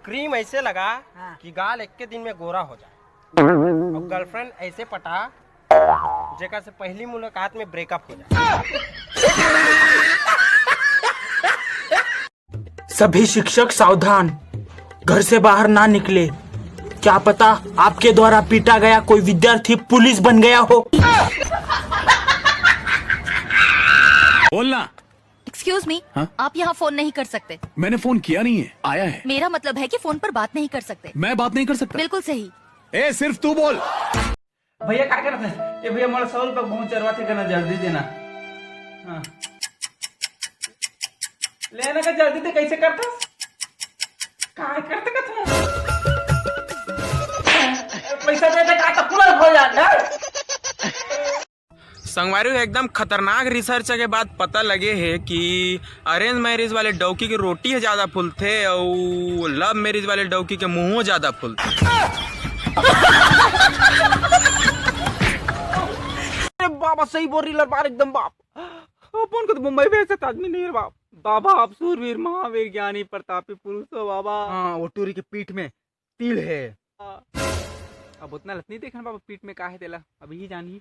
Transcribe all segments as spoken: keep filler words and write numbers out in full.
Cream ऐसे लगा हाँ। कि गाल एक के दिन में गोरा हो जाए, और गर्लफ्रेंड ऐसे पटा जेकर से पहली मुलाकात में ब्रेकअप हो जाए। सभी शिक्षक सावधान, घर से बाहर ना निकले। क्या पता आपके द्वारा पीटा गया कोई विद्यार्थी पुलिस बन गया हो। बोलना। Excuse me. हाँ? आप यहाँ फोन नहीं कर सकते। मैंने फोन किया नहीं है, आया है। मेरा मतलब है कि फोन पर बात नहीं कर सकते। मैं बात नहीं कर सकता। बिल्कुल सही। ए, सिर्फ तू बोल। भैया का करत है? ए भैया, मोला सौ रुपया बहुत जरूरत है, कना जल्दी देना। हाँ। लेना का जल्दी दे, कैसे करता? का करते का तू? पैसा दे दे, का तो पूरा हो जाता। संगवारी हो, एकदम खतरनाक रिसर्च के बाद पता लगे हे कि अरेंज मैरिज वाले डौकी के रोटी ह ज्यादा फूलथे अउ लव मैरिज वाले डौकी के मुंहो ज्यादा फूलथे। अरे बाबा, सही बोल रही लर बार एकदम बाप। अपन को तो मुंबई भेज सकता आदमी नहीं रे बाप। बाबा आप सूरवीर महावीर ज्ञानी प्रतापी पुरुष हो बाबा। हाँ, वो टूरी के पीठ में तिल है। अब उतना लत नहीं देखन बाबा, पीठ में का है तेला, अभी ही जानी।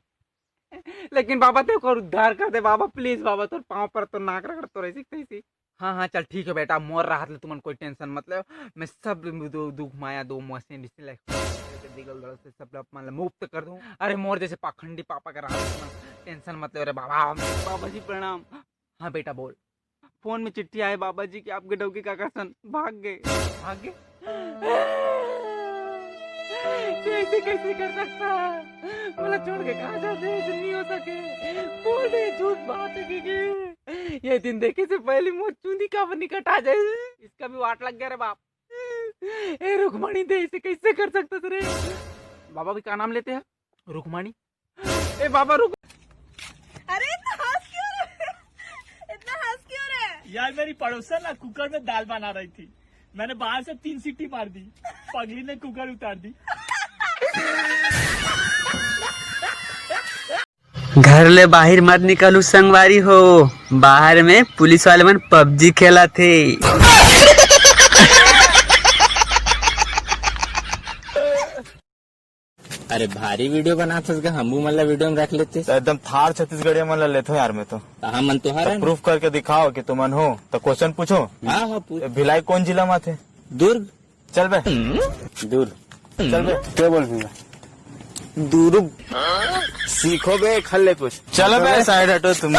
लेकिन बाबा ते ओकर उद्धार कर दे बाबा, प्लीज बाबा, तोर पाँव पर तो नाक रगड़ तो रही थी। हाँ हाँ, चल ठीक है बेटा, मोर राहत ले तुमन कोई टेंशन मत ले। मैं सब दु- दुख माया दो मशीन इससे ले दिगल दल से सब लोग मन ले मुक्त कर दूं। अरे मोर जैसे पाखंडी पापा के राहत ले तुमन टेंशन मत ले रे बाबा। बाबा जी प्रणाम। हाँ बेटा बोल। फोन में चिट्ठी आए बाबा जी कि आपके डौकी काका सन भाग गए। भाग गए? कैसे कैसे कर सकता है? बोला छोड़ के कहाँ जाते हैं, ऐसे नहीं हो सके। बोल दे झूठ बात है कि ये दिन देखे से पहले मोर चूंदी का बनी कटा जाए। इसका भी वाट लग गया रे बाप। ए रुक्मणी दे, इसे कैसे कर सकता रे? बाबा भी का नाम लेते हैं? रुक्मणी। ए बाबा रुक। अरे इतना हंस क्यों रहे? इतना हंस क्यों रहे? यार मेरी पड़ोसन ना कुकर में दाल बना रही थी, मैंने बाहर से तीन सीटी मार दी, पगली ने कुकर उतार दी। घर ले बाहिर मत निकलू संगवारी हो, बाहर में पुलिस वाले मन पबजी खेलत हे। अरे भारी वीडियो बनात हस गा, हमू मन ला वीडियो में रख लेते। तो एकदम थार छत्तीसगढ़िया मन ला लेथो यार मैं तो। तो हमन तो हरन। प्रूफ करके दिखाओ कि तुमन हो, तो क्वेश्चन पूछो। हाँ हाँ पूछ। भिलाई कौन जिला में आथे? दुर्ग। चल बे। दुर्ग। चल बे। क्या बोल रही है? दुरुग। सीखो बे, खल ले कुछ। चलो बे, साइड हटो तुम।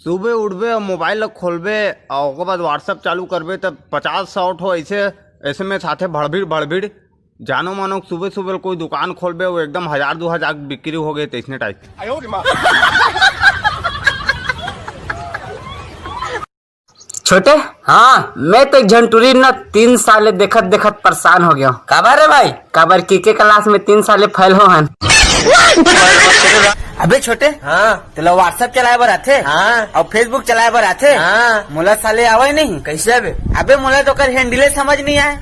सुबह उठबे और मोबाइल ला खोलबे और ओकर बाद WhatsApp चालू करबे, तब पचास सौ ठो ऐसे एसएमएस आथे, भड़भिड़ भड़भिड़। जानो मानो सुबह सुबह कोई दुकान खोलबे, वो एकदम हजार दो हजार बिक्री हो गए, तैसने टाइप। छोटे, हाँ, मैं तो एक झन टूरी ना तीन साल ले देखत देखत परेशान हो गया हूँ। काबर रे भाई? काबर के के क्लास में तीन साल ले फेल हो हन। अबे छोटे, हाँ। तेला WhatsApp चलाए बर आथे? हाँ। और Facebook चलाए बर आथे? हाँ। मोला साले आवे नहीं। कैसे अबे? अबे मोला तो कर हैंडले समझ नहीं आए।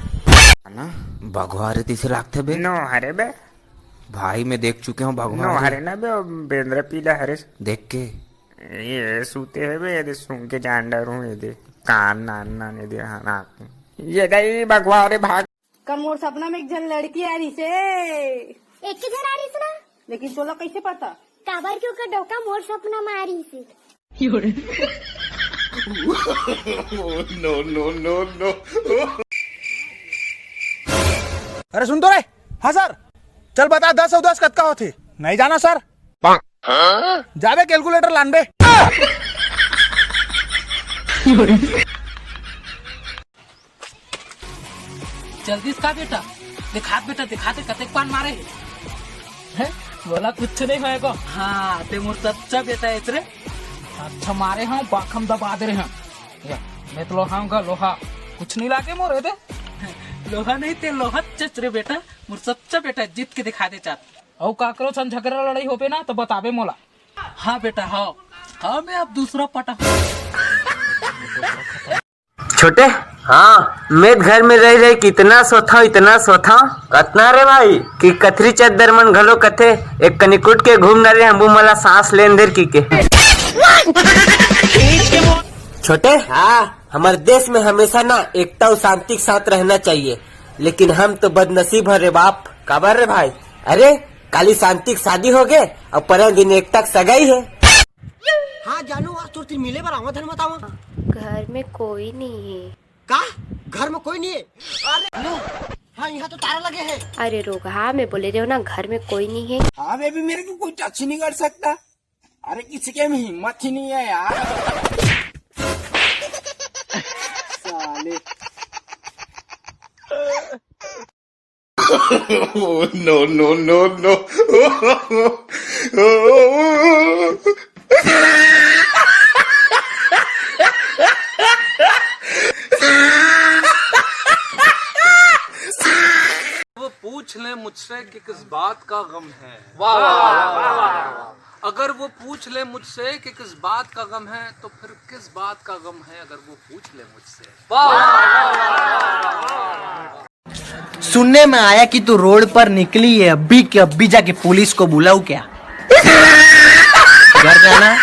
ना, बघवा रे तैसे लागथे बे। नो हरे बे। भाई मैं देख चुके हूँ बघवा नो रे। हरे ना बे, बेंद्रा पीला हरे। देख के। ये सूते है बे, ये दे सूंघ के जान डरूं, ये दे कान नान नान, ये दे हाँ, नाक। ये गई बघवा रे भाग। कल मोर सपना में एक झन लड़की आ रही से। एक के झन आ रही से ना? लेकिन तोला कैसे पता? काबर के ओकर डोका मोर सपना में आ रही से। नो नो नो नो। अरे सुन तो रे। हाँ सर। चल बता, दस और दस कतका होथे? नहीं जाना सर। जाबे कैलकुलेटर लानबे। जल्दी से का बेटा, दिखात बेटा, दिखाते कतेक पान मारे हे। हैं? बोला कुछ नहीं होएगा। हाँ, ते मोर सच्चा बेटा है रे। अच्छा मारे हूँ, बाखम दबा दे रहे हैं। या, मैं तो लोहा हूँ गा, लोहा। कुछ नहीं लागे मोर, दे। लोहा नहीं ते लोहा चच रे बेटा, मोर सच्चा बेटा, जीत के दिखा दे चार। और काकरो सन झगड़ा लड़ाई होबे ना तो बताबे मोला। हाँ बेटा, हाँ। हाँ, मैं अब दूसरा पटा। छोटे, हाँ, मैं घर में रह रह कितना सोथा, इतना सोथा। कतना रे भाई, कि कथरी चद्दर मन घलो कथे, एक कनिकुट के घूम न रे, हमू मला सांस लेन देर की के। छोटे, हाँ। हमारे देश में हमेशा ना एकता और शांति के साथ रहना चाहिए, लेकिन हम तो बदनसीब है रे बाप। काबर रे भाई? अरे, काली शांति की शादी हो गए और परा दिन एकता की सगाई है। हाँ जानू, आज तोर तीर मिले बर आवा धन बतावा। घर में कोई नहीं है। का? घर में कोई नहीं है? अरे लो, हाँ, यहाँ तो तारा लगे है। अरे रोगहा, मैं बोले रहे हो ना, घर में कोई नहीं है। हाँ बेबी, मेरे को कोई टच ही नहीं कर सकता। अरे किसी के में हिम्मत ही नहीं है यार। साले। Oh, no, no, no, no. वो पूछ ले मुझसे कि किस बात का गम है। वाह, वाह, वाह, वाह, वाह। अगर वो पूछ ले मुझसे कि किस बात का गम है, तो फिर किस बात का गम है अगर वो पूछ ले मुझसे? वाह, वाह, वाह, वाह, वाह। सुनने में आया कि तू रोड पर निकली है, अभी के अभी जाके पुलिस को बुलाऊं क्या? घर जाना।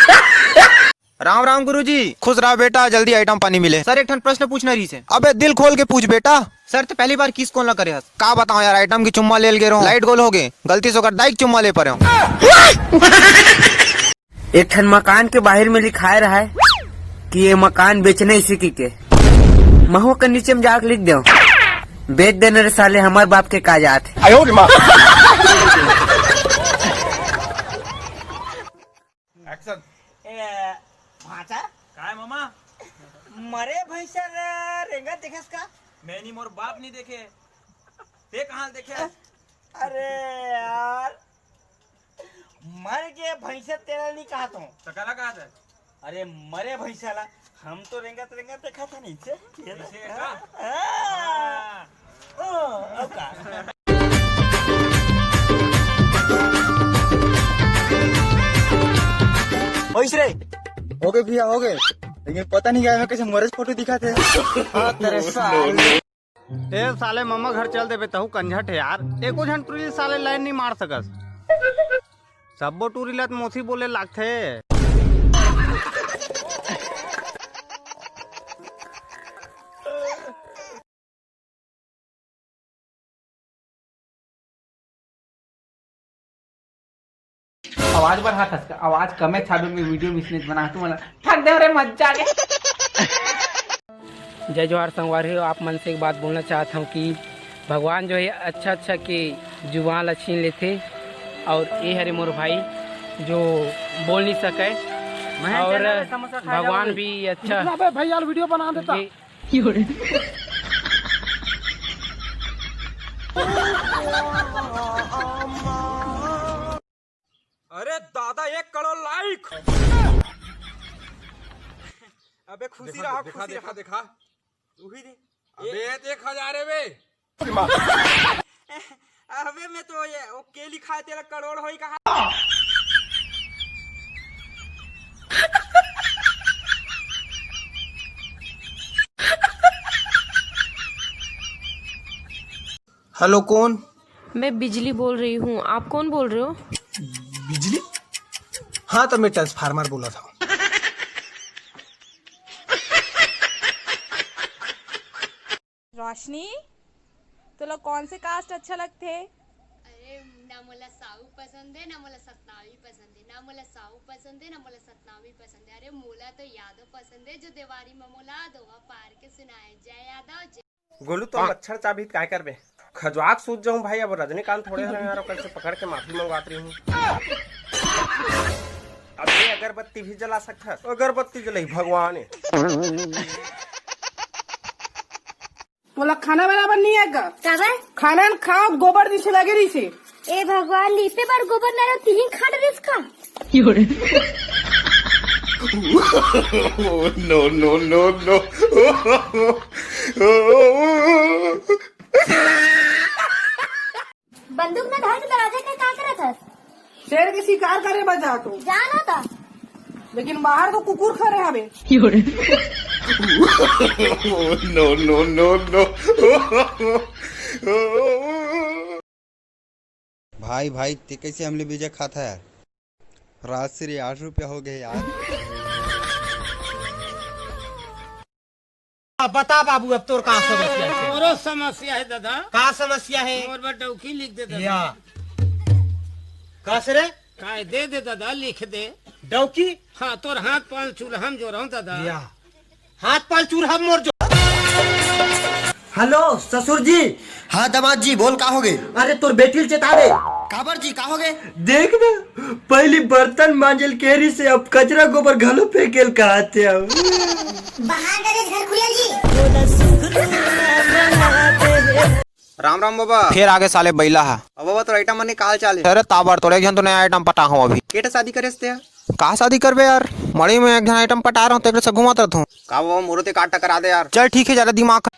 राम राम गुरुजी। खुश रहा बेटा, जल्दी आइटम पानी मिले। सर, एक ठन प्रश्न पूछना रहिस हे। अबे दिल खोल के पूछ बेटा। सर, तो पहली बार किस कौन ला करे हस? का बताओ यार, आइटम की चुम्मा ले ले गे रहो, लाइट गोल हो गए, गलती से ओकर दाई के चुम्मा ले परे हो। एक ठन मकान के बाहर में लिखाए रहा है कि ये मकान बेचने इसी की के। महू के नीचे में जाके लिख दो, "बेच देने रे साले, हमारे बाप के का जात है।" एक्शन। ए, भांचा? काय मामा? मरे भैंसा ला रेंगत देखेस का? मैं नहीं, मोर बाप नहीं देखे। ते कहाँ देखे? अरे यार, मर के भैंसा तेला नहीं कहा तो। तो काला कहा था? अरे मरे भैंसा ला हम तो रेंगत रेंगत देखा था नहीं से। ऐसे का? हाँ। हाँ। ओ, अब का? ओइस रे। हो गए भैया, हो गए, लेकिन पता नहीं क्या मैं कैसे मरे फोटो दिखा थे। हाँ, तेरे साले। ए साले, ममा घर चल देबे तहू कंझट है यार। एको झन टूरी साले लाइन नहीं मार सकस। सब्बो टूरी ला त मोसी बोले लागथे। आवाज बढ़ा था, आवाज कमे छाबे में वीडियो मिसनेच बना तू मला। ठग दे रे, मजा आ गया। जय जोहार संगवारी हो, आप मन से एक बात बोलना चाहत हूँ कि भगवान जो है अच्छा अच्छा के जुबान ला छीन लेथे, और ये हरे मोर भाई जो बोल नहीं सके, मैं और चल रहा समोसा खा भगवान जाऊंगी। भी अच्छा। इतना बे भाई यार वीडियो बना देता। ये अरे दादा, एक करोड़ लाइक। अबे खुशी देखा, रहा, देखा, खुशी देखा, रहा। देखा। तू ही दे। अबे, एक हजार है बे। अबे, मैं तो ये ओके लिखा है, तेरा करोड़ होई कहा। हेलो, कौन? मैं बिजली बोल रही हूँ, आप कौन बोल रहे हो? बिजली? हाँ, तो मैं ट्रांसफार्मर बोला था। रोशनी, तोला कौन से कास्ट अच्छा लगथे? अरे, ना मोला साहू पसंद है, ना मोला सतनामी पसंद है, ना मोला साहू पसंद है, ना मोला सतनामी पसंद है। अरे, मोला तो यादव पसंद है, जो देवारी में मोला दोहा पार के सुनाए। जय यादव, जय। गोलू, तो मच्छर चाबही त काय करबे? खजुआक सूत जाऊं भाई, अब रजनीकांत थोड़े हरे यार, ओकर से पकड़ के माफी मंगवात रही हूँ। अब ये अगरबत्ती भी जला सकथस? अगरबत्ती जलाई भगवान है। तोला खाना बनाबर नहीं है का? का बे? खाना न खाओ, गोबर दिसे लगे रही से। ए भगवान, लीपे बर गोबर न रहो, तिही खाट रिस का? No, no, no, no। बंदूक में धर के दरवाजा के का करत हस? शेर के शिकार करे बर जात हूँ। जा ना त। लेकिन बाहर तो कुकुर खड़े हवे। No, no, no, no। भाई, भाई, ते कैसे हमले बीजा खाता है? रात से रे आठ रुपया हो गए यार। अब बता बाबू, अब तोर का समस्या हे? मोरो समस्या हे दादा। का समस्या हे? मोर बर डौकी लिख दे दादा। या। कस रे? काय दे दे दादा, लिख दे। डौकी? हाँ, तोर हाथ पाँव चूल्हा म जोरहूँ दादा। या। हाथ पाँव चूल्हा म मोर जो। हेलो ससुर जी। हाँ दमाद जी, बोल का होगे? अरे तोर बेटी ल चेता दे। काबर जी, का होगे? देख ना, पहली बर्तन मांजे ल केहे रिहिसे, अब कचरा गोबर घलो फेंके ल कहत हे। बहा डरे घर खुलेल जी। राम राम बाबा। फेर आगे साले बइला हा। अब बाबा, तोर item मन के का हाल चाल हे? अरे ताबड़ तोड़, एक झन तो नया item पटा हूँ अभी। के ठा शादी करे हस तें? का शादी करबे यार, मड़ी में एक झन item पटा रहा हूँ, तेकरे से घूमत रहत हूँ। का बाबा, मोरो ते काट टकरा दे यार। चल ठीक हे, ज्यादा दिमाग